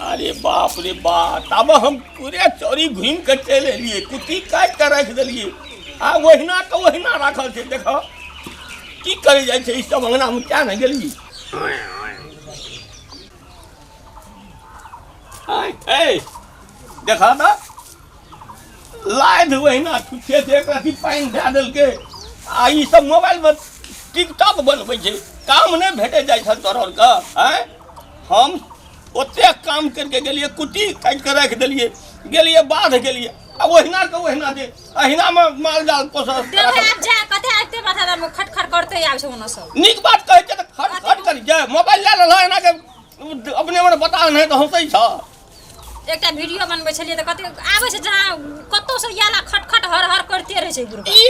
अरे बाप रे बाप, तब हम पूरे चोरी घूमि के चलि एलियै, कुत्ती काटि के राखि देलियै आ ओहिना के ओहिना राखल छै। देखऽ की करै जाइ छै ई सब अंगनामे, क्या ने गेलियै। आँय, ए देखऽ तऽ लादि ओहिना छुच्छे छै, एक रत्ती पानि दए देलकै आ ई सब मोबाइलमे टिकटॉक बनबै छै। काम नहि भेटै जाइ छै तोहर आरके? आँय, हम ओतेक काम करिके गेलियै, कुट्टी काटि कऽ राखि देलियै, गेलियै बाध गेलियै आ ओहिना के ओहिना जे अहिनामे माल जाल पोसल। देबै आब जा कते आबिते माथा दर्द खट खट करते आबै छै ओना सब। नीक बात कहै छै तऽ खट खट करी जाय। मोबाइल लए लेलह एना के अपने मने बता नहि तऽ हँसै छ। एकटा वीडियो बनबै छलियै तऽ कते आबै छै, जहाँ कतौ से आयल खट खट हर हर करते रहै छै बुढ़बा। ई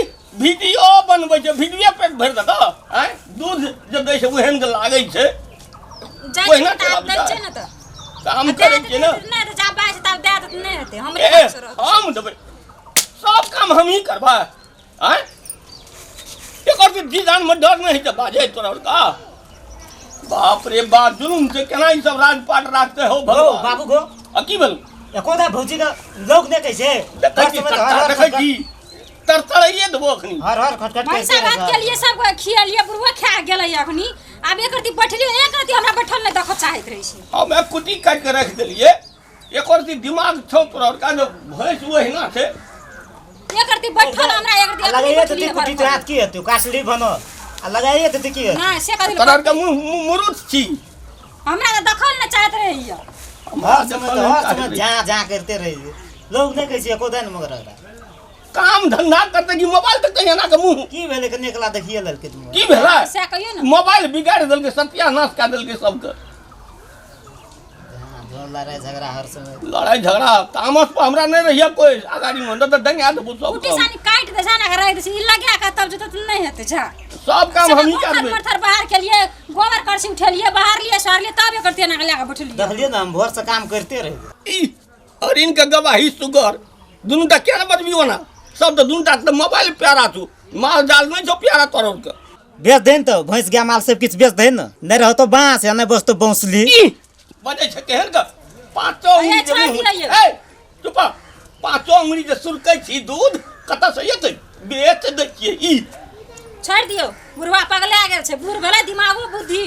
वीडियो बनबै छै, वीडियो पेट भरि देतऽ। आँय, दूध जे दै छै ओहन के लागै छै। जाइ ओहिना छै तऽ आब चलाबै दै छै ने तऽ काम दए करै देतै छियै ने। नहि तऽ जा बाजि तब दए देतै, नहि हेतै हमरे ए भरोसे रहतै। हम देबै, सब काम हमही करबै। आँय, एकर तऽ जी जानमे डर नहि होइ छै बाजै तोरा का? बाप रे बाप, जुलुम छै। केना ई सब राजपाट राखते हो गो भगवान। बाबू गो। आ की भेल? एको दा भौजी के लोक नहि कहै छै। देखै हर छी समय तऽ तत्ता, हर हर देखै खटखट छी तरतराइए देबो अखनी। हर हर खटखट भैंसा करिते भात रहै के लिए सब खियलियै, बुढ़वा खा गेलै। अखनी आब एक रति बैठलियै, एक रति हमरा बैठल नहि देखऽ चाहैत रहै छै। हम एक कुट्टी काटि कऽ राखि देलियै, एकर रति दिमाग छौ तोरा का जे भैंस ओहिना छै? एक रति बैठल हमरा एक रति आ अखनी लगाइए तऽ बैठलियै कुटी घर तो हाथ की हेतौ काटली बनल आ लगाइए तऽ की हेतौ? नहि से कथी तोरा आरके मुँह मुँह मुरुत छी। हमरा तऽ देखल नहि चाहैत रहैया। हमरा हर समय देखल तऽ नहि हर चाहैत समय रहै। जा जा करिते रहै छै, लोक नहि कहै छै एको दिन मगर एकरा काम धंधा करते कि मोबाइल तऽ कहीं एना के मुँह की भेलै? कनि एकला देखिए लेलकै तुम। की भेलै? सएह कहियौ ने। मोबाइल बिगाड़ि देलकै, सत्यानाश कए देलकै सबके। हाँ, जो लड़ाई झगड़ा हर समय लड़ाई झगड़ा तामस पर हमरा नहि रहिए कोई अगाड़ी में तऽ डंगा देबो सब कुटी काम। सानी काटि दे जा ने, राखि दे छै ई लगा के तब जेतै तऽ नहि हेतै जा। सब काम हमही कए देबै। पत्थर बाहर केलिए, गोबर करसी उठेलिए, बाहर लिए सर लिए, तब एकर तेना के लए के बैठलिए। देखलियै ने, हम भोर से काम करिते रहियै। ई अरिन के गवाही सुगर दुनू टा किया ने बजबी ओना? सब तऽ दुनू टा तऽ मोबाइल प्यारा छौ, माल जाल नहि छौ प्यारा तोहर के। बेच दे ने तऽ भैंस गाय माल सब किछु बेच दे ने, नहि रहतो बाँस या नहि बचतो बौंसली। ई बजै छै केहन के पाँचो उंगली जे छोड़ि मुँह दिअ। ए चुप, पाँचो उंगली जे सुरकै छी दूध कतऽ से एतै? बेच दै छियै ई। छोड़ि दियौ, बुढ़वा पगला गेल छै, बूढ़ भेलै, दिमागो बुद्धि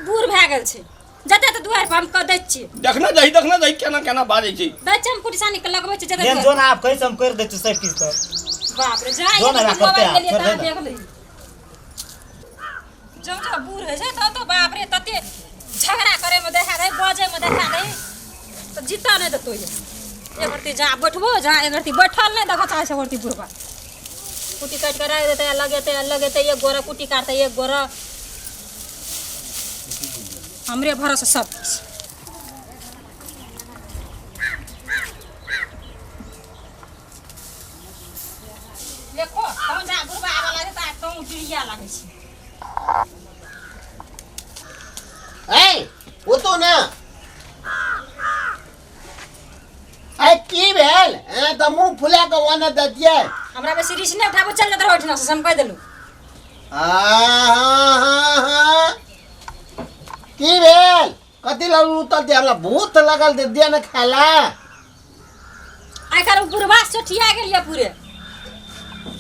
बूढ़ भए गेल छै। जते तऽ दुआरि पर हम कऽ दै छियै। देखने जाही, देखने जाही केना केना बाजै छै। दै छियै हम, कुटी सानी के लगबै छियै जते जेन दुआरि जोन आप कहै छै हम करि दै छियै सब किछु तऽ। पर। बाप रे, जा जो ना करते मोबाइल आप, लेलियै छोड़ तहाँ दे ना। देख लही। जब जब बूढ़ होइ छै तब तऽ बाप रे तते झगड़ा करैमे देखा दै, बजैमे देखा दै तऽ जीता नहि देतौ। ये एक रत्ती जहाँ बैठबो, जहाँ एक रत्ती बैठल नहि देखऽ चाहै छै एक रत्ती बुढ़बा। कुट्टी काटि कऽ राखि देतै आ लगेतै आ लगेतै, एक गोरा कुट्टी काटतै, एक गोरा हमरे भरोसे सब किछु। देखो तहन जा बुढ़बा आबऽ लागै तऽ तहन चिड़िया लागै छै। ए ओतो ना ए की भेल? ए तऽ मुंह फुला के ओने दै छियै। हमरा बेसी रिस नहि उठाबू, चल जाइत रहो ओहिठिना से, हम कहि देलहुँ। हाँ हाँ हाँ हाँ, की भेल? कथी लए उतल दे? हमरा भूत लगल दे दे ने खाय ला। आइ काल्हि बुढ़वा सोठिया गेल ये पूरे।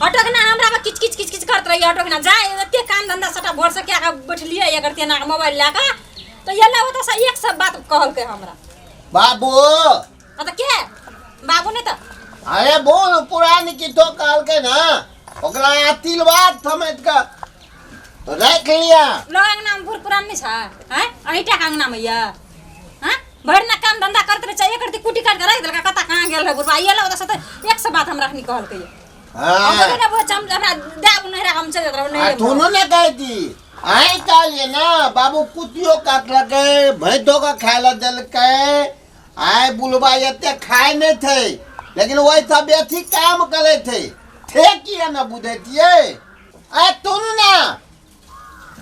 हटक ना, हमरा में किच किच किच किच करत रहिए। हटक ना, जाय एते काम धंधा सबटा भोर से क्या के बैठलिए एकर तेना के मोबाइल लए के तऽ ये ओतऽ से एक सब बात कहलकै हमरा। बाबू। हाँ तऽ के बाबू नहि तऽ? अरे बोल पुरान की तो कहलकै ना, ओकरा तिलवाद थमैत के तो राखि लिया। लोग अंगना में बूढ़ पुरान नहीं छै हैं? अहींटा के अंगना में ये हैं भरि ना काम धंधा करते रहे छै, एक रत्ती कुटी काटि के राखि देलकै। कतऽ कहाँ गेल रहै बुढ़बा? ये लग से एक से बात हमरा अखनी कहलकै ये। हम हाँ बोले ना बच्चा, हम हमरा देब नहीं रहा, हम चल जात रहब आ नहीं। थुनो ने कहती आइ कहलिए ना बाबू, कुतियो काटलकै, भैंसो के खाय लए देलकै। आइ बुलबा एते खाय नहि थे, लेकिन ओहि सब बेसी काम करे थे। थे किया ने बुझैतियै? आइ तुनु ना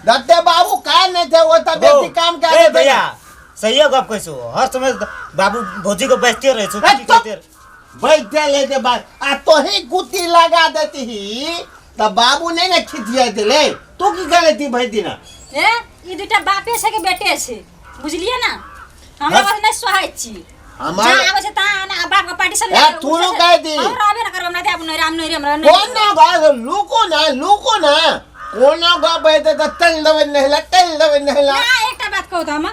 दत्ते बाबू खाय नहि थे, ओहि सब बेसी काम ए करे थे। भैया, सहिए गप कहै छौ। हर समय बाबू भौजी के बैठते रहै छौ। ए, की कहते रहै? बैठे ले के बाद आ तोही कुत्ती लगा देती तऽ बाबू नहि ने खिचिया देले। तू की करै थी भरि दिना? ए ई दुटा बापे छै के बेटे छै, बुझलियै ना? हमरा बस नहि सोहाइत छी। जहाँ आबै छै तहाँ ना बाप के पार्टी सब। ए, तू नु कहि दी। हमरा आबे ना करब, हमरा देब नहि, राम नहि रे, हमरा नहि। कोन ना भाई, लुको ना, लुको ना, कोनो गप हेतै तऽ चलि देबै नहिला, चलि देबै नहिला। ना, एकटा बात कहू तऽ हम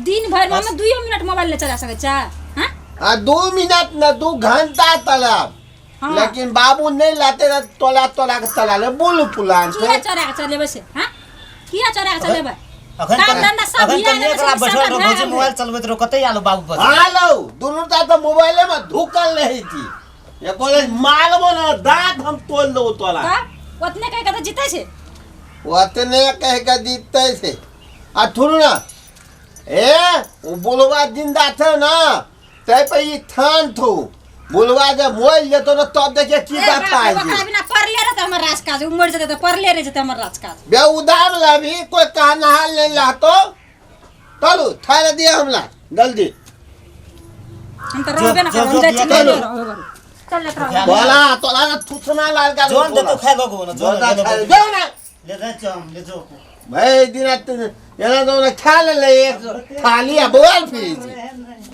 दिन भरि मे हम 2 मिनट मोबाइल नहि चला सकै छै? हाँ? आ 2 मिनट न, 2 घंटा तलब। हाँ। लेकिन बाबू नहीं लाते रह, तोला तोला के चला ले बुल पुलान किया से। चोरा के चलेबै से? हाँ, किया चोरा के चलेबै? अखन काम धंधा सब अखन हिला कनिए देबै, कला सब बैठल सबटा रहो भए भौजी, गेल। मोबाइल चलबैत रहो, कतै आलो बाबू बस। हालो दुनू टा तो मोबाइले में धुकल रही थी, ये कॉलेज मारबो ना दांत हम तोड़ दो तोला। तऽ ओतने कहि के तऽ जीतै छै। ओतने कह के जीतते से। आ थुरू ना, ए वो बुलवा जिंदा थे ना तै पे ई थान थू, बुलवा जब मोल जेतो ना तब देखिए की ए बात बाप रे, आई। ओकरा बिना पढ़ले रहतै हमर राजकाज, ओ मरि जेतै तऽ पढ़ले रहि जेतै हमर राजकाज। बे उधार लाभी कोई कहना नहीं लातो, चलू थाले दिया हमला जल्दी। हम तऽ रहबे ना जो- करब, हम जो- जाइ छी, जो- नहि चलू। रहबै घरे। चल ले तोरा। बोला तोला ना थुथना लाल का। जोन देतो खाए लगो ना, जोन जोन ले खा लो। जो ना। ले जा चम ले जो। भाई दिना एना तो ना खा ले ले एक थाली आ बोल फिर।